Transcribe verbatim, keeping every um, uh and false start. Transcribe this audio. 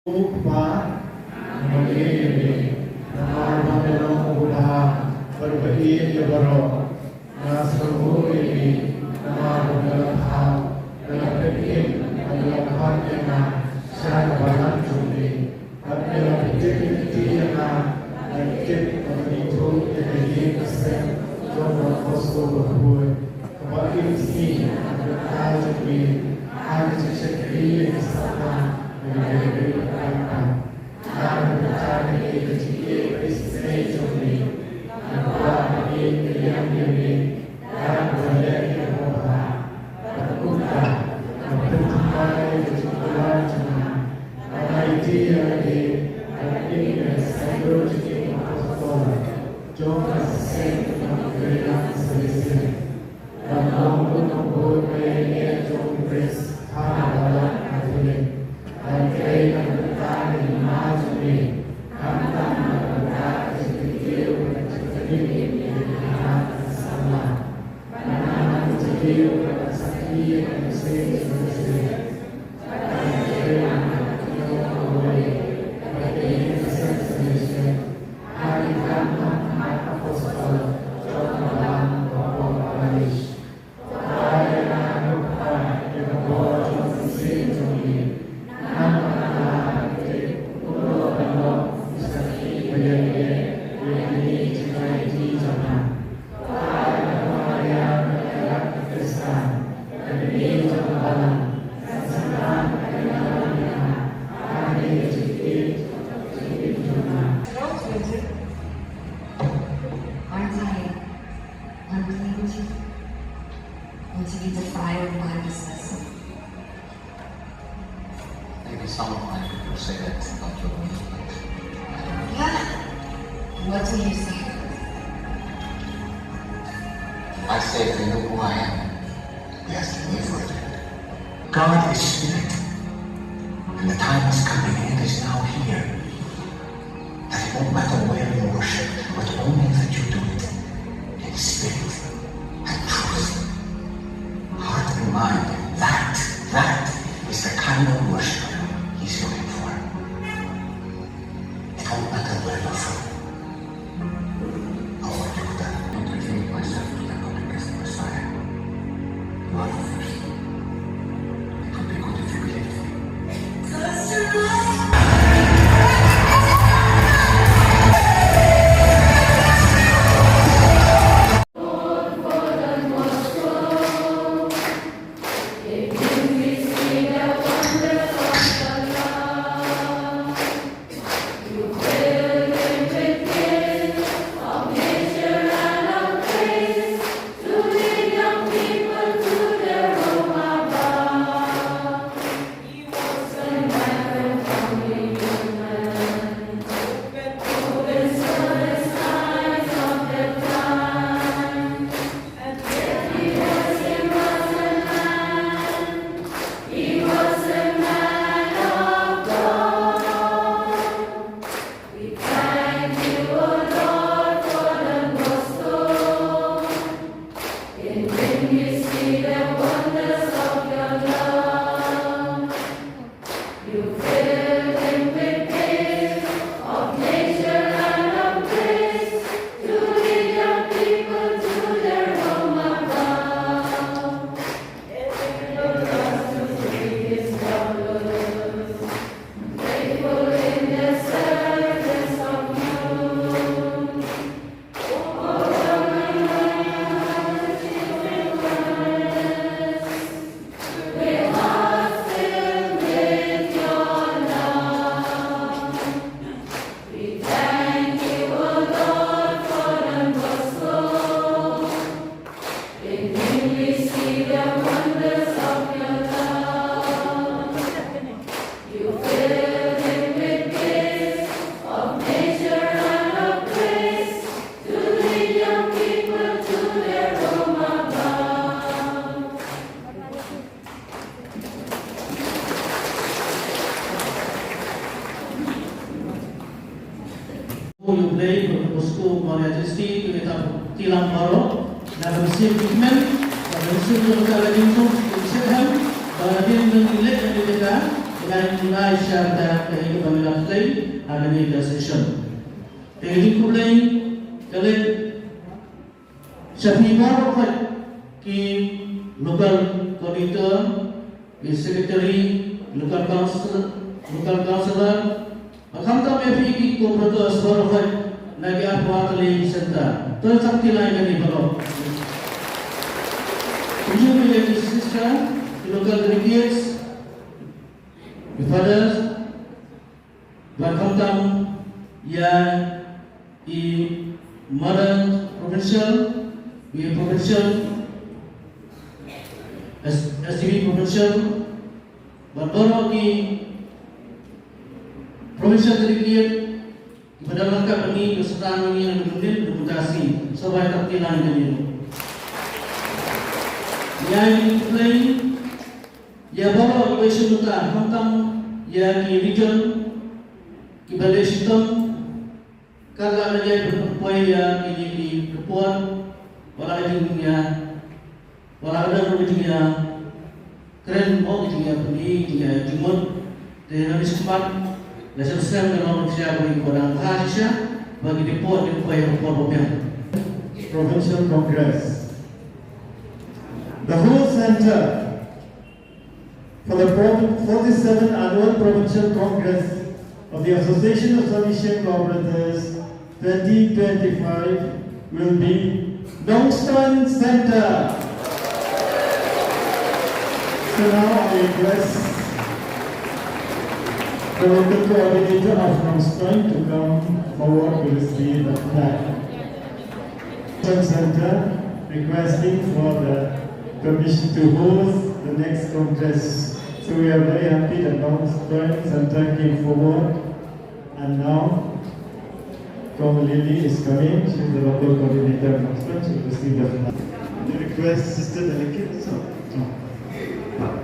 Ko Kpa, nga mane ïa me, namar ba me long uba bha bad ba ïeit ïa baroh. Nga sngewbha ïa me, namar ba me la thaw, me la pynhim, me la khot ïa nga sha ka balang jong me. Bad me la pyntip lynti ïa nga, la tip ba me ithuh ïa ka ïing ka sem jong u apostol bakhuid. Kaba im sngi ha ka bynta jong me, ha ka jingshakri ïa ka sapta, me la ïaid beit bad kata. Nga la pynthikna ïa ka jingïeit ba isynei jong me. Nga kwah ba ïeit ka liang ïa me da kaba leh ïa kaba bha. Bad kumta nga pynthymmai ïa ka jingkular jong nga. Nga aiti ïa lade bad ïa ka saiñdur jong ki apostol jong ka seng jong ka Balang Selestial. Ban long u nongbuh ïa ka jong u Khrist ha ka Balang Katholik. Ban trei na ka bynta ka hima jong me, khamtam na ka bynta ka jingkyrkhu bad ka jingkyrkhu ïa ka hima ka samla. Ban nang ban jingkyrkhu bad ka sakhi ïa ka mynsiem jong ka Khrist. Aren't I unclean to you? And to be defiled by this vessel? Maybe some of my people say that about your movement. Yeah. What do you say? I say they know who I am. They asking me for it. God is spirit, and the time is coming, and it is now here, that it won't matter where you worship, but only that you do it in spirit and truth. Heart and mind, that, that is the kind of worship He's looking for. It won't matter where you're from. I want you to reveal myself to the public as the Messiah. You are the first. It would be good if you believed me. Ïa U Blei, Don Bosco, Maria Jesti, ki neta, ki lam baroh, na ka mynsiem ki kmen, na ka mynsiem jong ka la jingthung, ki shet hem, ba hadien ba ngi leit na ka Ngai ngai sha ta ka i ka ba ngi la ktei ha kane ka session. Te ka jingkhublei ka leit sha phi baroh ki local coordinator, ki secretary, local council, local councillor, ba khamtam ïa phi ki co-operators baroh na ki arphew tylli ki centre. To ïa sakti lai kane baroh. Kumjuh ïa ki sister, ki local delegates, ki fathers, ba khamtam ïa i Mother Provincial, i Provincial, S-, S D B Provincial, bad baroh ki Provincial Delegate kiba dang ryngkat bad ngi, kiba sdang ïa ngi na ka mynmiet, na ka mynta shi. Sngewbha ïa sakti lai ïa ngi. Ïa ngi khublei ïa baroh kiba ïashim bynta, khamtam ïa ki region kiba leh shitom, kat la ka jait ban pynpoi ïa kine ki report, wat la ka jingïa, wat la ka dang ka jingïa kren mo, ka jingïa pyni, ka jingïa jingmut. Te na ka shi khmat la shem shem ka long sha ba ki ba dang bha shisha ba ki report, ki pynpoi report ba biang. Provincial Congress. The whole centre for the forty-seventh Annual Provincial Congress of the Association of Salesian Cooperators twenty twenty-five will be Nongstoiñ Centre. So now I request the local coordinator of Nongstoiñ to come forward to receive the flag. Centre requesting for the permission to host the next congress. So we are very happy that Nongstoiñ Centre came forward, and now Kong Lily is coming. She's the local coordinator of Nongstoiñ. She will receive the flag. We request Sister Delegate. So, oh.